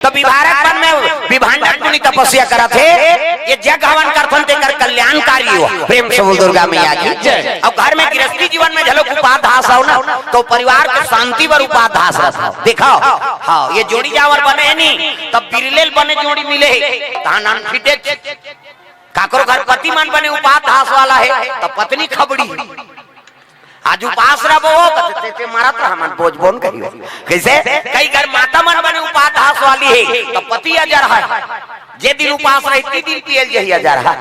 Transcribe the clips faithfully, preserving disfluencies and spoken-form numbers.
तो विभारक वन में विभांडक मुनि तपस्या करत हे, ये जग हवन करथन तेकर कल्याणकारी हो। प्रेम से बोल दुर्गा मैया की। जय। अब घर में गृहस्थी जीवन में झलक उपास धास हो ना, तो परिवार के शांति बर उपास धास रहत हो। देखो, हाँ, ये जोड़ी जावर बने हे नी, तब बिरलेल बने जोड़ी मिले हे, तहां नाम फिटे। काकरो घर पति मन बने उपास धास वाला हे, तो पत्नी खबड़ी। आज उपास रहो, कथे, "ते, ते मरत रह, मन बोझ बोन कहियो।" कैसे? कई घर माता मन बने उपास धास वाली हे, तो पति अजर हे। जे दिन उपास रही, ती दिन पियल जही अजर हे।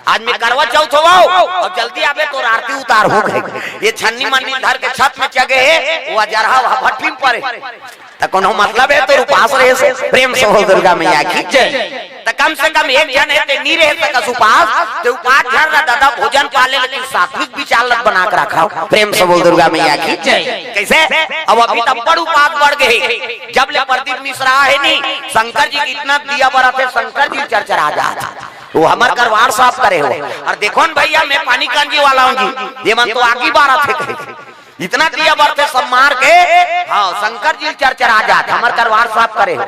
आज मैं करवा चौथ हो, और जल्दी आबे, तोर आरती उतार हो गए। ये छन्नी मन्नी धर के छत में चगे हे, वो अजर हे, वह भट्ठी में पड़े। त कोनो मतलब हे तोर उपास रहे से? प्रेम से बोल दुर्गा मैया की। जय। त कम से कम एक झन हे ते नी रहे सकस उपास, ते उपास झन रह दादा, भोजन पाले, लेकिन सात्विक विचार लत बना के रखव। प्रेम से बोल दुर्गा मैया की। जय। कैसे? अब अभी त बड़ उपास बढ़ गए, जब ले प्रदीप मिश्रा हे नी, शंकर जी के इतना दिया बरत हे, शंकर जी चरचरा जात हे। वो हमर करवार साफ करे हो। और देखो न भैया, मैं पानी कांजी वाला हूँ जी, ये मन तो आगी बारत हे कहे। इतना दिया बरत हे सब मार के, हाँ, शंकर जी चरचरा जात, हमर करवार साफ करे हो।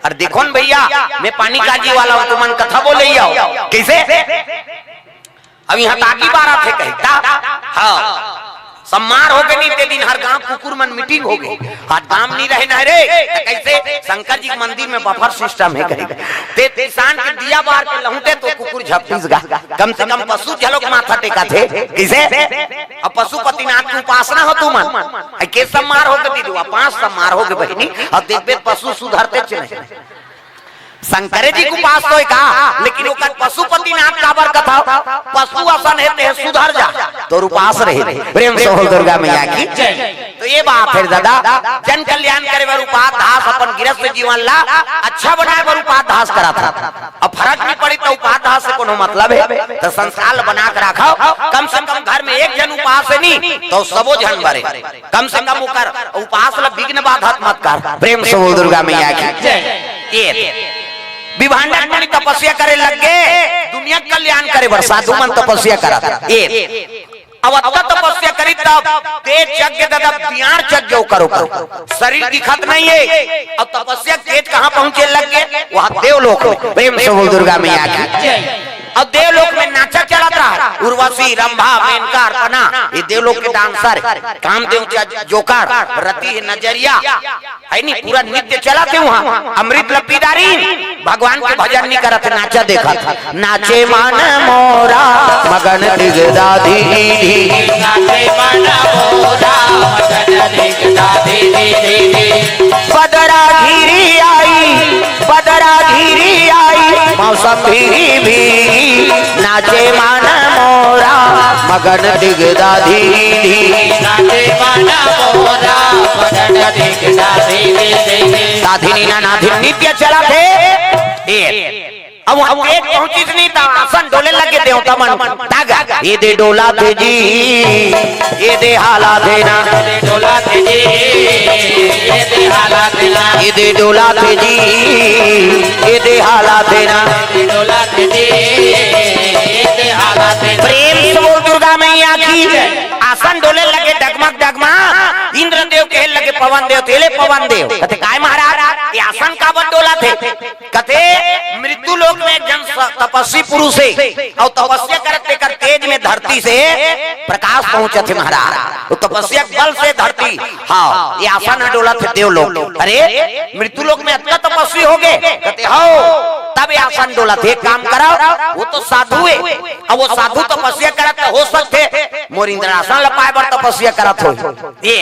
और देखो न भैया, मैं पानी कांजी वाला हूँ, तुमन कथा बोले ही आओ। कैसे? अब यहाँ तागी बारत हे कहे, ता? हाँ। सब मार हो गए नी, ते दिन हर गांव कुकुर मन मीटिंग हो गई। आज गांव नी रहे न रे, त कैसे? शंकर जी के मंदिर में बफर सिस्टम हे कहे। ते किसान के दिया बार के लहुटे तो कुकुर झपटिस गा। कम से कम पशु झलक माथा टेकत हे। कैसे? अब पशुपतिनाथ के उपासना हो तुमन। आई के सब मार हो गए दीदी, पांच सब मार हो गए बहिनी। अब देखबे पशु सुधरते च नहीं। शंकरे जी के उपास तो हे का, लेकिन ओकर पशुपतिनाथ काबर कथा, पशु असन हे ते सुधर जा, तोर उपास रहे। प्रेम से बोल दुर्गा मैया की। जय। तो ये बात हे दादा, जन कल्याण करे बर उपास धास, अपन गृहस्थ जीवन ला अच्छा बनाए बर उपास धास करत हे। अब फरक नी पड़ी तो उपास धास से कोनो मतलब हे, तो संस्कार बना के रखव। कम से कम घर में एक झन उपास हे नी, तो सबो झन बरे। कम से कम ओकर उपास ला विघ्न बाधक मत कर। प्रेम से बोल दुर्गा मैया की। जय। ये विभांडक मुनि तपस्या करे लग गे, दुनिया के कल्याण करे बर साधु मन तपस्या करत। ये अब अतका तपस्या करी तब तेज जग गे दादा, बियार जग गे ओकर ऊपर। शरीर दिखत नहीं हे। अब तपस्या तेज कहाँ पहुंचे लग गे? वहाँ देवलोक में। प्रेम से बोल दुर्गा मैया की। जय। अब देवलोक में नाचा चलत रहा, उर्वशी, रंभा, मेनका, अर्पणा, ये देवलोक के डांसर, कामदेव च-, जोकर, रति हे नजरिया, हे नी, पूरा नृत्य चलत हे वहाँ। अमृत ल पीदारी, भगवान के भजन नी करत, नाचा देखत। नाचे मन मोरा मगन दिगदाधी। नाचे मन मोरा मगन दिगदाधी। बदरा घिरी आई, बदरा घिरी आई, मौसम भीरी भीरी, नाचे मन मोरा मगन दिगदाधी। नाचे मन मोरा मगन दिगदाधी। दाधिनी ना नाधिन नृत्य चलत हे। ए, अब वहाँ तेज पहुंचिस नी त आसन डोले लगे देवता मन। तागा, ये दे डोला थे जी, ये दे हाला थे ना। डोला थे जी, ये दे हाला थे ना। ये दे डोला थे जी, ये दे हाला थे ना। डोला थे जी, ये दे हाला थे ना। प्रेम से बोल दुर्गा मैया की। आसन डोले लगे डगमग डगमग, इंद्रदेव कहे लगे पवन देव, तेले पवन देव। कथे, "काय महाराज, ये आसन काबर डोला थे?" कथे, "मृत्यु लोक में एक झन स-, तपस्वी पुरुष हे, अउ तपस्या करत तेकर तेज में धरती से प्रकाश पहुंचत हे महाराज। वो तपस्या के बल से धरती, हाँ, ये आसन ह डोलत हे देवलोक। अरे, मृत्यु लोक में अतका तपस्वी हो गे?" कथे, "हो, तब ये आसन डोलत हे।" एक काम करव, वो तो साधु हे, अब वो साधु तपस्या करत त हो सकथे, मोर इंद्रासन ल पाए बर तपस्या करत हो। ये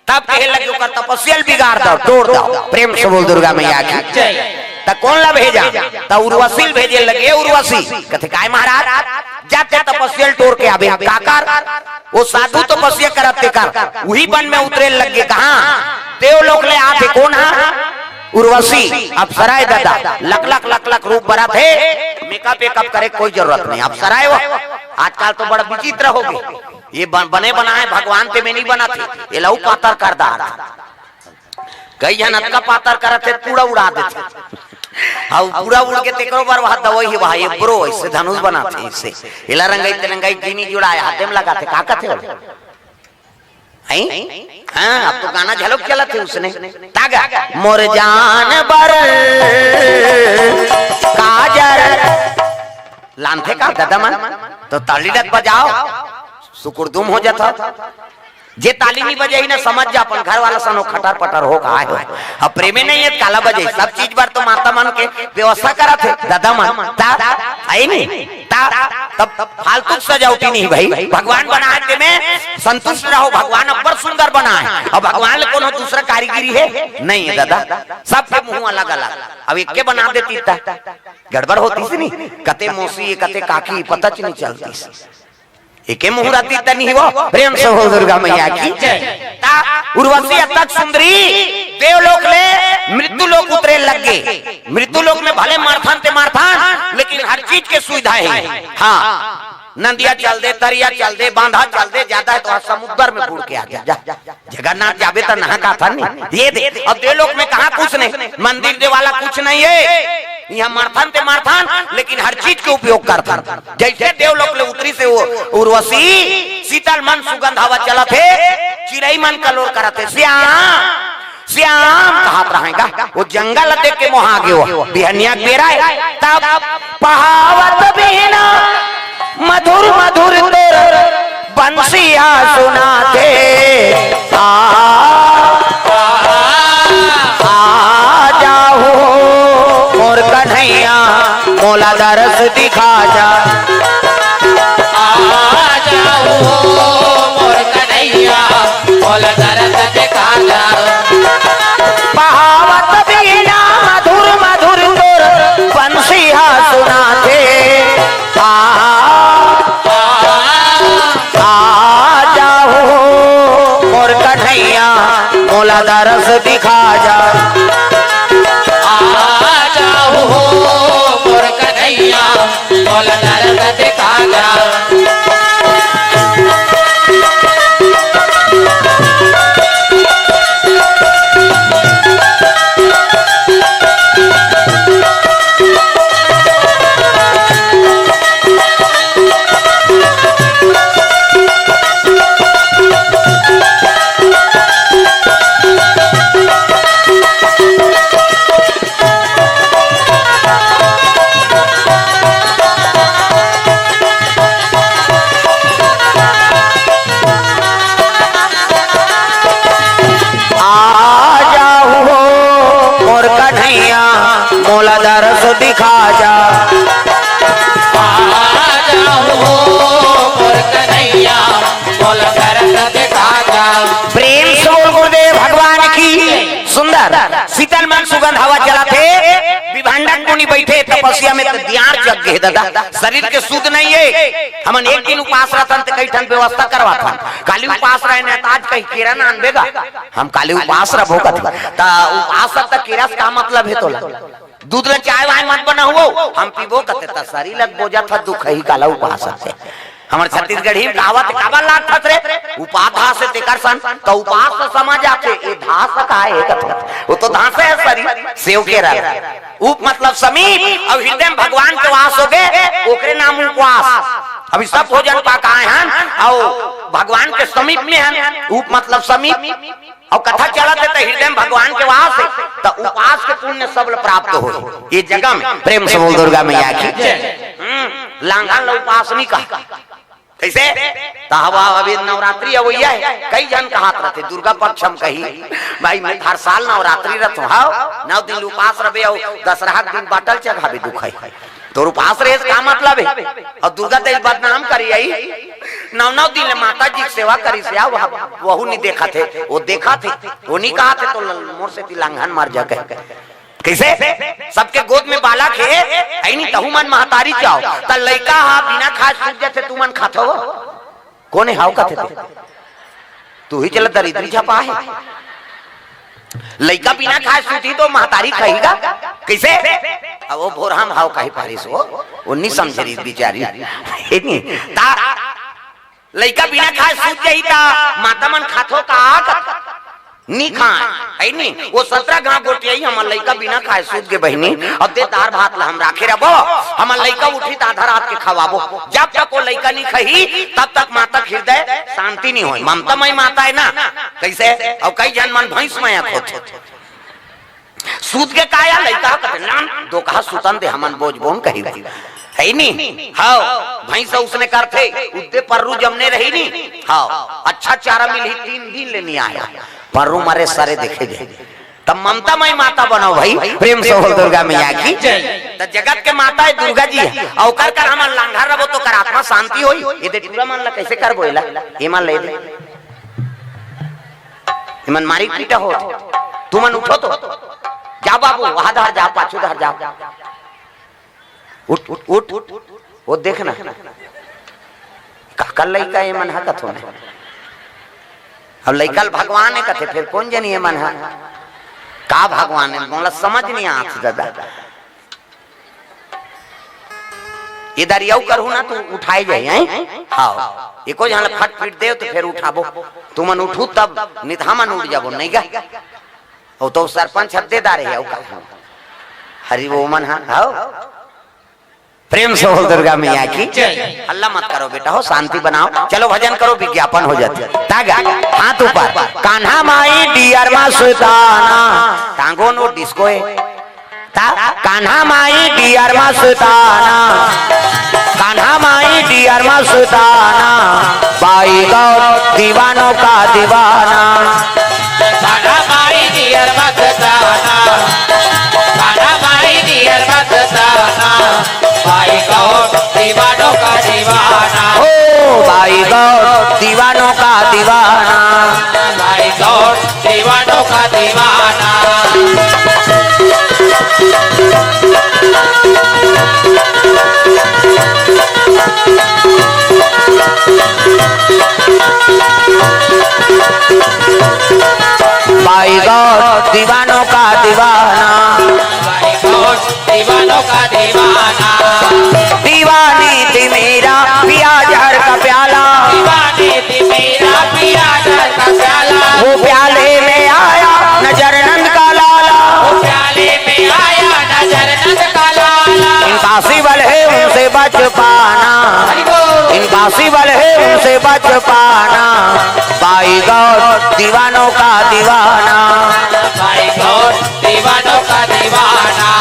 तब कहे लगे, "ओकर तपस्या ल बिगाड़ दव, तोड़ दव।" प्रेम से बोल दुर्गा मैया की। जय। त कोन ला भेजा? त उर्वशी ल भेजे लगे, "उर्वशी।" कथे, "काय महाराज?" "जा ते तपस्या ल टोर के आबे।" "काकर?" "वो साधु तपस्या करत तेकर।" उही बन में उतरे लगे। कहाँ? देवलोक ले आथे। कोन हा? उर्वशी। अप्सरा ए दादा, लख लख लख लख रूप बरत हे, मेकअप वेकअप करे कोई जरूरत नहीं। अप्सरा ए वो। आजकल तो बड़ा विचित्र हो गे। ये बन-, बने बनाए भगवान ते में नहीं बनत हे, ये लहू पातर कर डारथे। कई झन अतका पातर करत हे, पूरा उड़ा देथे। अउ पूरा उड़ के तेकरो बर वहाँ दवाई हे, वहाँ ये ब्रो ऐसे धनुष बनाथे, ऐसे। एला रंगाई ते रंगाई जीनी जुड़ाए, हाथे में लगाथे, का कथे ओला? हैं? हाँ, अब तो गाना झलक चलत हे उसने। तागा, मोर जान बर काजर। लानथे का ददा मन? तो ताली लत बजाओ, सुकुरदुम हो जाता। जे ताली नहीं बजाई ना, समझ जा अपन घर वाला सनो खटर पटर हो कहा है। अब प्रेमे नहीं है, काला बजे, सब चीज बर तो माता मन के व्यवस्था करत हे, ददा मन। ता, आई नहीं? ता, तब फालतू सजावटी नहीं भाई, भगवान बनाए ते में संतुष्ट रहो, भगवान अब्बड़ सुंदर बनाए। अब भगवान ले कोनो दूसरा कारीगरी है? नहीं है दादा, सबके मुंह अलग अलग। अब एक के बना देती ता गड़बड़ होती सी नहीं, कते मौसी, कते काकी, पता च नहीं चलती सी। एके मुहूर्त तनी हो, प्रेम से हो दुर्गा मैया की। ता उर्वशी अतक सुंदरी देवलोक ले मृत्यु लोक उतरे लग गे। मृत्यु लोक में भले मरथन ते मरथन, लेकिन हर चीज के सुविधा है। हाँ, नदिया चल दे, तरिया चल दे, बांधा चल दे, ज्यादा है तो आज समुद्र में बुड़ के आ जा, जा। जगन्नाथ जाबे त नहा का था नहीं। ये दे, अब देवलोक में कहा कुछ नहीं, मंदिर देवाला कुछ नहीं है। यहाँ मरथन ते मरथन, लेकिन हर चीज के उपयोग करथन। जैसे देवलोक ले उतरी से वो उर्वशी, शीतल मन सुगंध हवा चलत हे, चिरई मन कलोर करत हे, श्याम, श्याम कहत रहेगा। वो जंगल देख के मोहा गयो, बिहनिया के बेरा है, तब पहावत बिहना मधुर मधुर तोर बंसिया सुनाथे। आ, आ जाहू मोर कन्हैया, मोला दरस दिखा जा। आ जाहू मोर कन्हैया, मोला दरस दिखा जा। पहावत बिहना मधुर मधुर तोर बंसिया सुनाथे। आ, आ जाहू मोर कन्हैया, मोला दरस दिखा जा। आ जाहू मोर कन्हैया, मोला दरस दिखा जा। आ जाहू हो मोर कन्हैया, मोला दरस दिखा जा। आ जाहू हो मोर कन्हैया, मोला दरस दिखा जा। प्रेम से बोल गुरुदेव भगवान की। सुंदर शीतल मन सुगंध हवा चलत हे। विभांडक मुनि बैठे तपस्या में, त दियार जग गे दादा, शरीर के सुध नहीं हे। हमन एक दिन उपास रहथन त कई ठन व्यवस्था करवाथन। काली उपास रहे न, त आज कहीं केरा ना आनबे गा। हम काली उपास रहो कथे, त उपास त केरा से का मतलब हे तोला? दूध ल चाय वाय मत बनाओ, हम पीबो कथे, त शरीर लग बोजा था दुख ही काला उपास हे। हमर छत्तीसगढ़ी में कहावत, काबर लात हस रे? उपाधा से तेकर सन, त उपास से समझ आथे, ए धास का हे कथे। वो तो धासे हे शरीर, सेव केरा। उप मतलब समीप, अउ हृदय में भगवान के वास हो गे, ओकरे नाम उपवास। अभी सब भोजन पा के आए हन, अउ भगवान के समीप में हन, उप मतलब समीप। अउ कथा चलत हे त हृदय में भगवान के वास हे, त उपास के पुण्य सब ल प्राप्त हो। ये जगह में प्रेम से बोल दुर्गा मैया की। हम्म, लांघन ल उपास नहीं कहा। कैसे? त हवा अभी नवरात्रि अवइया हे, कई झन कहत रहथे, दुर्गा पक्ष हम कही, भाई मैं हर साल नवरात्रि रथों, हव, नौ दिन उपास रबे अउ दसरहा के दिन बाटल चघाबे दुखई। तोर उपास रहे से का मतलब हे? अउ दुर्गा देवी बदनाम करी आई, नौ नौ दिन ले माता जी के सेवा करी से, आ वह, वहू नहीं देखत हे, वो देखत हे, वो नहीं कहत हे, त ल-, मोर सेती लांघन मर जा कहे। कैसे? सबके गोद में बालक हे, ऐनी तहू मन महतारी जाओ, त लइका हा बिना खाए सूत जाथे, तू मन खाथो? कोन हे हाव कथे ते? तू ही चला दरिद्री छपा हे। लइका बिना खाए सूती त महतारी खाही गा? कैसे? अब वो भोरहा म हाव कहे पारिस हो, वो नहीं समझे रही बेचारी। हे नहीं? ता लइका बिना खाए सूत जाही त माता मन खाथो का? नी खाए, हे नी? वो सतरा घांव गोठियाही, हमर लइका बिना खाए सूत गे बहिनी, अब दे दार भात ला हम राखे रबो। हमर लइका उठी त आधा रात के खवाबो। जब तक वो लइका नहीं खही, तब तक माता के हृदय शांति नहीं होय। ममता मई माता हे ना, कइसे? अउ कई झन मन भैंस मया होथे। सूत के का या लइका कथे, "नान, दो कहा सुतन दे, हमन बोझ बोन कही।" हे नी? हव, भैंस उसने करथे, उद्दे पर्रू जमने रही नी। हव, अच्छा चारा मिलही, तीन दिन ले नहीं आया। पर्रू मरे सरे देखे दे। तब ममता मई माता बनो भाई, प्रेम से बोल दुर्गा मैया की। जय। त जगत के माता हे दुर्गा जी हे, अउ ओकर कर हमन लांघर रबो त ओकर आत्मा शांति होई। ये दे टूरा मन ला कइसे करबो एला? ये मन ले दे। ये मन मारी पीटा हो। तुमन उठो तो। जा बाबू, वहां धर जा, पाछू धर जा। उठ, उठ, उठ। वो देखना। काकर लइका ये मन हा कथो मैं। अब लइका ल भगवान हे कथे, फेर कोन जनी ये मन हा? का भगवान हे? मोला समझ नहीं आत दादा। ये दरियाऊ करहू ना, तू उठाए जाए, हैं? हाँ। एको झन ल फट पीट दे, त फेर उठाबो। तुमन उठू तब, नित हमन उठ जाबो, नहीं गा? अउ तो सरपंच हद्देदार हे, अउ का? हरि वो मन हा, हव? प्रेम से बोल दुर्गा मैया की। जय। हल्ला मत करो बेटा, हो शांति बनाओ, चलो भजन करो, विज्ञापन हो जाथे। तागा, हाथ ऊपर। कान्हा माई डियर मा सुताना। टांगो नो डिस्को हे। ता, कान्हा माई डियर मा सुताना। कान्हा माई डियर मा सुताना। बाई गौर दीवानों का दीवाना। कान्हा माई डियर मा सुताना। कान्हा माई डियर मा सुताना। बाई गौर दीवानों का दीवाना। ओ बाई गौर दीवानों का दीवाना। बाई गौर दीवानों का दीवाना। बाई गौर दीवानों का दीवाना। बाई गौर दीवानों का दीवाना। दीवानी थी मेरा पिया जहर का प्याला। दीवानी थी मेरा पिया जहर का प्याला। वो प्याले में आया नजर नंद का लाला। वो प्याले में आया नजर नंद का लाला। इनका सिवल है उनसे बच पाना। हरि बोल। इनका सिवल है उनसे बच पाना। बाई गौर दीवानों का दीवाना। बाई गौर दीवानों का दीवाना।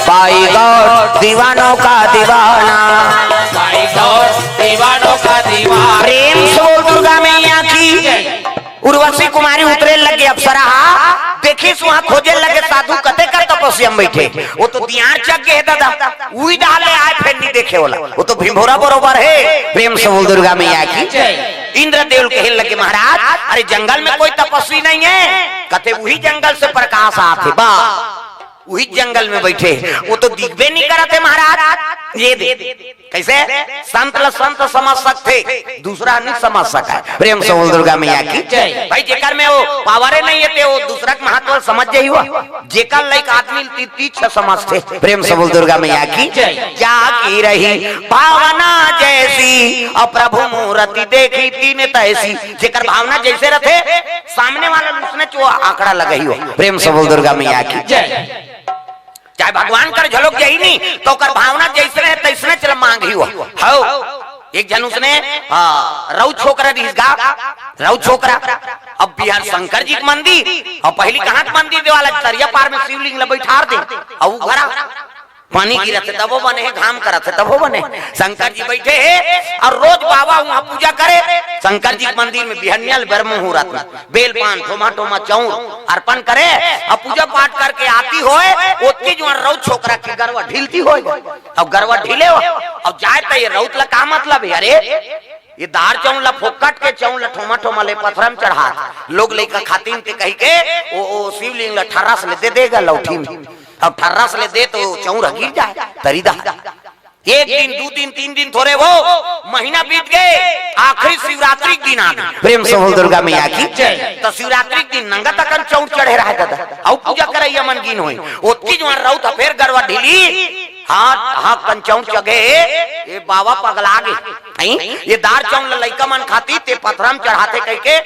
बाई गौर दीवानों का दीवाना। बाई गौर दीवानों का दीवाना। प्रेम से बोल दुर्गा मैया की। उर्वशी कुमारी उतरे लगे अप्सरा हा, देखिस वहां खोजे लगे साधु कते कर तपस्या में बैठे। वो तो दियार चक गे हे दादा, उही डाले आए फेर नहीं देखे वाला। वो तो भिंभोरा बरोबर हे। प्रेम से बोल दुर्गा मैया की। जय। इंद्रदेव कहे लगे महाराज, अरे जंगल में कोई तपस्वी नहीं हे, कथे उही जंगल से प्रकाश आथे बा। उही जंगल में बैठे, वो तो दिखबे नहीं करत हे महाराज। ये दे, कइसे? संत ल संत समझ सकथे, दूसरा नहीं समझ सका। प्रेम से बोल दुर्गा मैया की। जय। भाई जेकर में वो पावरे नहीं हे ते वो दूसरा के महत्व समझ जाही। वो जेकर लाइक आदमी ती-, तीछ समझथे। प्रेम से बोल दुर्गा मैया की। जय। जा की रही भावना जैसी, अउ प्रभु मूरति देखी तीन तैसी। जेकर भावना जैसे रथे, सामने वाला उसने चो आंकड़ा लगही हो। प्रेम से बोल दुर्गा मैया की। जय। चाहे भगवान कर झलक जाही नी, त ओकर भावना जैसने हे, तैसने चल मांगही हो। हव। एक झन उसने, हाँ, रउत छोकरा रिहिस गा, रउत छोकरा। अब बिहार शंकर जी के मंदिर, अउ पहिली कहाँ के मंदिर देवाला, तरिया पार में शिवलिंग ल बैठार दे, अउ उ घरा पानी गिरत हे, तभो बने हे, घाम करत हे, तभो बने हे। शंकर जी बैठे हे अउ रोज बाबा उहाँ पूजा करे। शंकर जी के मंदिर में बिहनिया ले बर मुहूर्त में बेल पान, ठोमा ठोमा चौर अर्पण करे अउ पूजा पाठ करके आती होय, ओतकी जुवार रउत छोकरा के गरवा ढिलती होय। अउ गरवा ढिले हो, अउ जाय त ये रउत ला का मतलब हे? अरे, ये दार चौर ला फोकट के चौर ला ठोमा ठोमा ले पथरा में चढ़ात, लोग लइका खातिन ते कहिके, ओ, ओ शिवलिंग ला ठर्रस ले दे देगा लौठी में। अउ ठर्रस ले दे त चौर ह गिर जाय, तरी दहा। एक दिन, दू दिन, तीन दिन थोरे वो, महीना बीत गे, आखिरी शिवरात्रि के दिन आ गे। प्रेम से बोल दुर्गा मैया की। जय। त शिवरात्रि के दिन नंगत अकन चौर चढ़े रहय दादा, अउ पूजा करइया मन गिन होय। ओतकी जुवार रउत ह फेर गरवा ढिली, हाँ, हाँ, कंचौन चघे, ये बाबा पगला गे। हैं? ये दार चौन ल लइका मन खाती, ते पथरा म चढ़ाथे कहिके,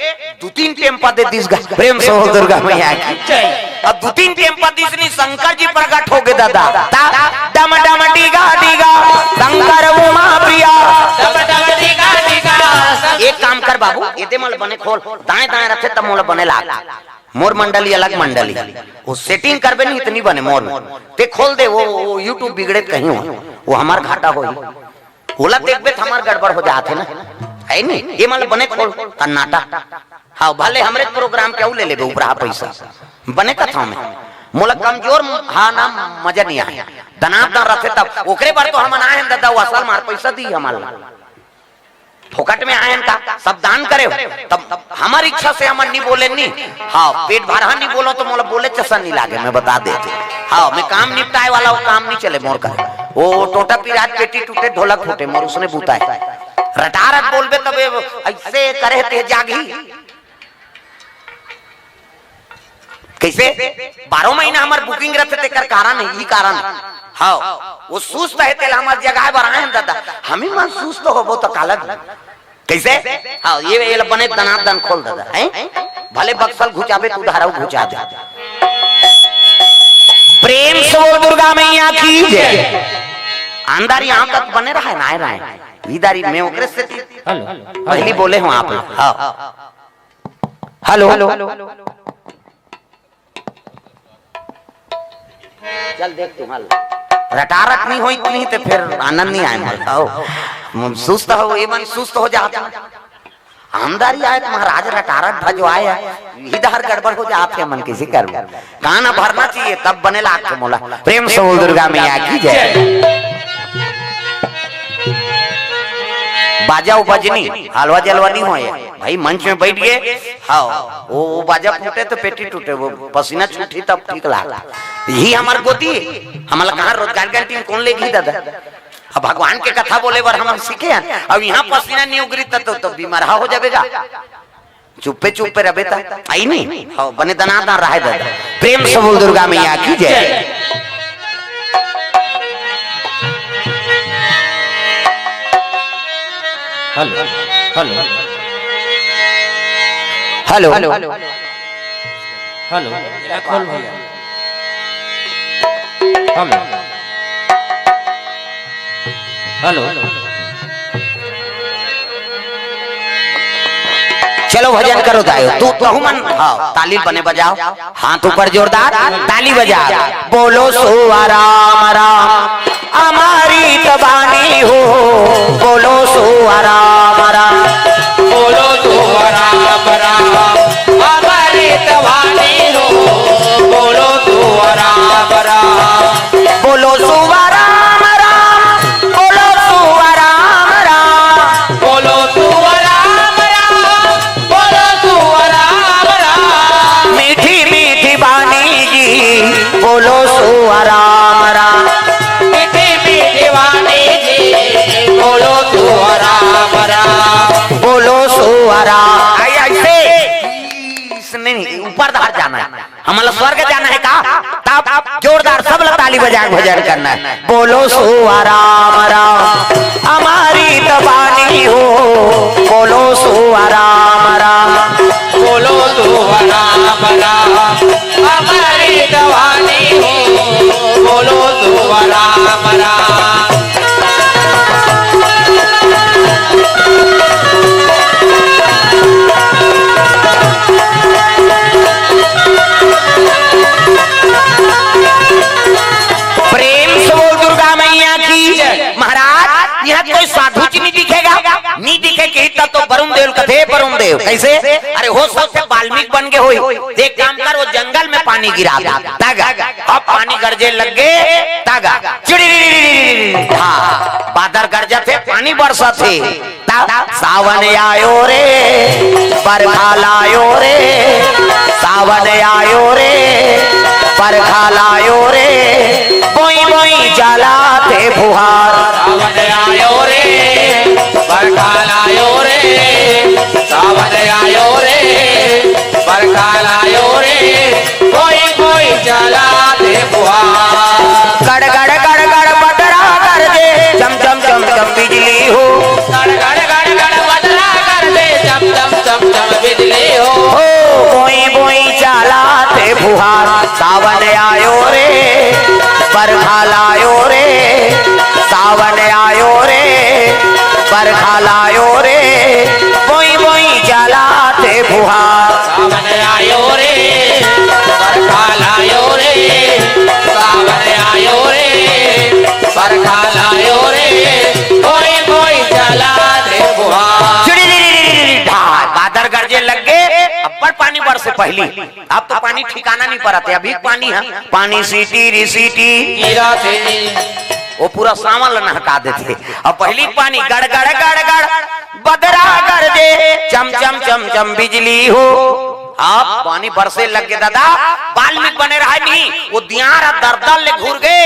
दू तीन टेम्पा दे दिस गा। प्रेम से बोल दुर्गा मैया की। जय। अब दू तीन टेम्पा दिस नहीं, शंकर जी प्रकट हो गे दादा। ता, डम डम डीगा डीगा, शंकर उमा प्रिया। डम डम डीगा डीगा। एक काम कर बाबू, एदे मोला बने खोल, दाएं दाएं रखे तब मोला बने लाग। मोर मंडली अलग मंडली, वो सेटिंग करबे नहीं इतनी बने मोर में। ते खोल दे, वो, वो YouTube बिगड़े कहीं हो, वो हमार घाटा होही। ओला देखबे त हमार गड़बड़ हो जात हे ना, है नी? ये मन ल बने खोल, सन्नाटा। हाँ, भले हमरे प्रोग्राम के अउ ले लेबे उपराहा पैसा, बने कथाओं में। मोला कमजोर, हाँ ना, मजा नहीं आए। दनादन रथे तब, ओकरे बर तो हमन आए हन दादा, वो असल मार पैसा दी हमन ला। फोकट में आए हन का, सब दान करे हो, तब हमर इच्छा से हमन नहीं बोले नहीं। हाँ, पेट भरहा नहीं बोलो तो मोला बोले चसन नहीं लागे, मैं बता देते। हाँ, मैं काम निपटाए वाला हूँ, काम नहीं चले मोर करे। वो टोटा पिरात पेटी टूटे ढोलक फूटे, मोर उसने बूता है। रटारट बोलबे तबे ऐसे करे ते जागी। कैसे? बारह महीना हमर बुकिंग रथे, तेकर कारण है, ई कारण। हाँ, वो सुस्त है, तेला हमर जगह बर आए हैं दादा। हम ही मन सुस्त होबो तो काला भी। कैसे? हाँ, ये, ये बने दनादन खोल दादा, हैं? भले बक्सल घुचाबे, तू धाराऊ घुचा दे। प्रेम से बोल दुर्गा मैया की जय। अंदर यहाँ तक बने रहा है, ना आए रहा है। इधर ही मैं ओकरे से हेलो। पहली बोले हूँ आप। हाँ। हेलो। चल देख तू, हल। रटारट नहीं होई, नहीं तो फिर आनंद नहीं आए मोर। आओ। सुस्त हो, ये मन सुस्त हो जाता। आमदारी आए तो महाराज रटारट भजवाए है। इधर गड़बड़ हो जात है, मन किसी कर। गाना भरना चाहिए, तब बने लाग के मोला। प्रेम से बोल दुर्गा मैया की जय। बाजा वो बजनी, हलवा जलवा नहीं होए। भाई मंच में बैठ गए, हाँ, वो, वो बाजा फूटे तो पेटी टूटे, वो पसीना छूटी तब ठीक लाग। यही हमार गोती, हमला कहाँ रोजगार गारंटी में कौन लेगी दादा? अब भगवान के कथा बोले बर हम सीखे हैं, अब यहाँ पसीना नहीं उगरी त तो, तो बीमार हो जाबेगा। चुप्पे चुप्पे रबे त आई नहीं, हाँ, बने दनादन रहे दादा। प्रेम से बोल दुर्गा मैया की जय। Hello, hello. हेलो। हेलो। एला खोल भैया। हेलो। हेलो। चलो भजन करो दायो, तू तहु मन, हाँ, ताली बने बजाओ, हाथ ऊपर जोरदार, ताली बजा, बोलो सुआ राम राम। अमृत बानी हो, बोलो सुआ राम राम। बोलो सुआ राम राम, अमृत बानी हो, बोलो सुआ राम राम। बोलो सुआ राम राम, बोलो सुआ राम राम। बोलो सुआ राम राम, बोलो सुआ राम राम। मीठी मीठी बानी जी, बोलो सुआ राम राम। मीठी मीठी बानी जी, बोलो सुआ राम राम। बोलो सुआ राम। आई, ऐसे। इसने नहीं, ऊपर धार जाना है। हमला स्वर्ग जाना है का? तब जोरदार सब ला ताली बजा के भजन करना है। बोलो सुआ राम राम, अमृत बानी हो। बोलो सुआ राम राम। बोलो सुआ राम राम, अमृत बानी हो। बोलो सुआ राम राम। प्रेम से बोल दुर्गा मैया की। महाराज, यहाँ कोई साधु जी नहीं दिखेगा? नहीं दिखे कि तब तो वरुण देव कथे, वरुण देव कैसे? अरे हो सकथे वाल्मीकि बन के होई। एक काम कर, वो जंगल में पानी गिरा दे। तग, अब पानी गरजे लग गे, तग, चिड़ी, हाँ, बादर गरजथे, पानी बरसथे। ता-, सावन आयो रे, बरखा लायो रे, सावन आयो रे, बरखा लायो रे, बोई बोई चलाथे फुहार। सावन आयो रे, बरखा लायो रे, सावन आयो रे, बरखा लायो रे, कोई कोई चलाथे फुहार। गड़ गड़ गड़ गड़ बट बरखा लायो रे, सावन आयो रे, बरखा लायो रे, बोई बोई चलाथे फुहार। सावन आयो रे, बरखा लायो रे, सावन आयो रे, बरखा लायो रे, बोई बोई चलाथे फुहार। चिड़ी री री री री री, ढार, बादर गरजे लग गे, अब्बड़ पानी बरसे पहिली। अब तो पानी ठिकाना नहीं परत हे, अभी पानी हे, पानी सीटी री सीटी। गिरा थे। वो पूरा सावन ल नहका देथे। अब पहिली पानी गड़ गड़ गड़ गड़, बदरा गरजे, चम चम चम चम बिजली हो। अब पानी बरसे लग गे दादा, बाल्मीक बने रहा नहीं, वो दियारा दरदर ले घुर गे,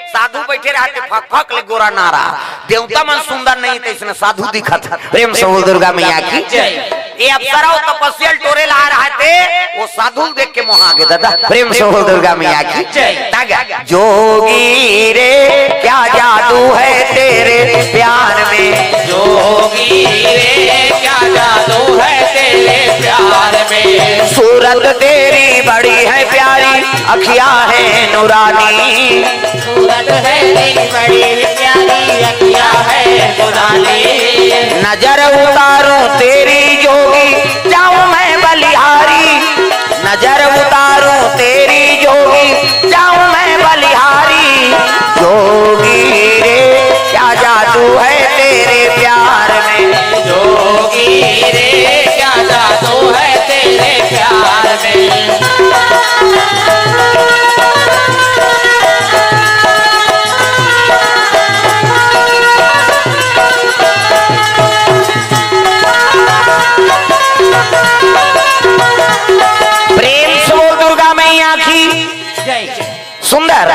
साधु बैठे रहते फक फक ले गोरा नारा, देवता मन सुंदर नहीं थे, इसने साधु दिखत। प्रेम से बोल दुर्गा मैया की। जय। ये अप्सरा वो तपस्या ल टोरे ला रहा थे, वो साधु ल देख के मोहा गे दादा। प्रेम से बोल दुर्गा मैया की। जय। तागा। जोगी रे, क्या जादू है तेरे प्यार में। जोगी रे, क्या जादू है तेरे प्यार में। सूरत तेरी बड़ी है प्यारी, अखियां है नूरानी। सूरत है तेरी बड़ी प्यारी, अखियां है नूरानी। नजर उतारूं तेरी जोगी, जाऊं मैं बलिहारी। नजर उतारूं तेरी जोगी, जाऊं मैं बलिहारी। जोगी रे, क्या जादू है तेरे प्यार में। जोगी रे, क्या जादू है तेरे प्यार में। प्रेम से बोल दुर्गा मैया की। जय। सुंदर।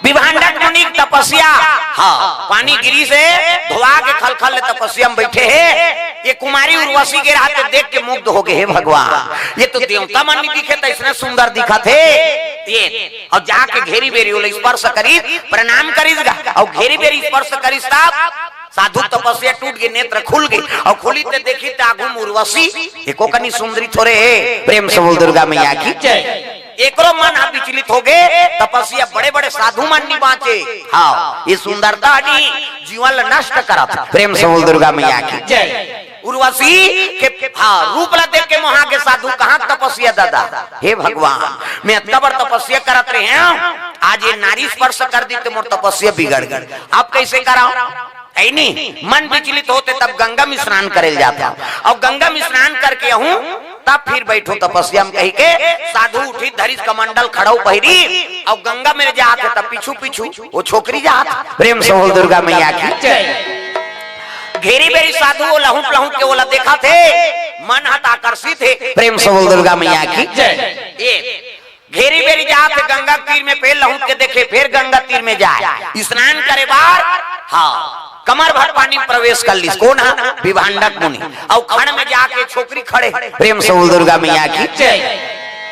विभांडक मुनि के तपस्या। हाँ, पानी गिरी से धोआ के खलखल ले तपस्या में बैठे हे। ये कुमारी उर्वशी के रहते देख के मुग्ध हो गए, हे भगवान, ये तो देवता मन नहीं दिखे, तो इसने सुंदर दिखत हे। ये, और जाके घेरी बेरी ओला स्पर्श करिस, प्रणाम करिस गा, और घेरी बेरी स्पर्श करिस तब साधु तपस्या टूट गे, नेत्र खुल गे, और खुली ते देखी त आगू म उर्वशी, एको कनी सुंदरी थोरे हे। प्रेम से बोल दुर्गा मैया की। जय। एकरो मन ह विचलित हो गे, तपस्या बड़े बड़े साधु मन नी बांचे। हाँ, ये सुंदरता नी जीवन ल नष्ट करत। प्रेम से बोल दुर्गा मैया की। जय। उर्वशी के, हाँ, रूप ला देख के मोहा गे साधु, कहाँ तपस्या दादा? हे भगवान, मैं अतका बड़ तपस्या करत रहे हंव, आज ये नारी स्पर्श कर दी त मोर तपस्या बिगड़ गे। अब कैसे कराओ? ऐ नी, मन विचलित होते तब गंगा में स्नान करे ल जाता, और गंगा में स्नान करके आहूं तब फिर बैठूं तपस्या में कही के साधु उठी, धरिस कमंडल, खड़ाऊ पहिरी, और गंगा में जात हे तब पीछू पीछू वो छोकरी जात। प्रेम से बोल दुर्गा मैया की। जय। घेरी बेरी साधु वो लहुट लहुट के ओला देखत हे, मन हत आकर्षित हे। प्रेम से बोल दुर्गा मैया की। जय। ये घेरी बेरी जात हे गंगा तीर में, फेर लहुट के देखे, फेर गंगा तीर में जाए स्नान करे बार। हाँ, कमर भर पानी में प्रवेश कर लिस। कोन हा? विभांडक मुनि। अउ खड़ में जाके छोकरी खड़े। प्रेम से बोल दुर्गा मैया की। जय।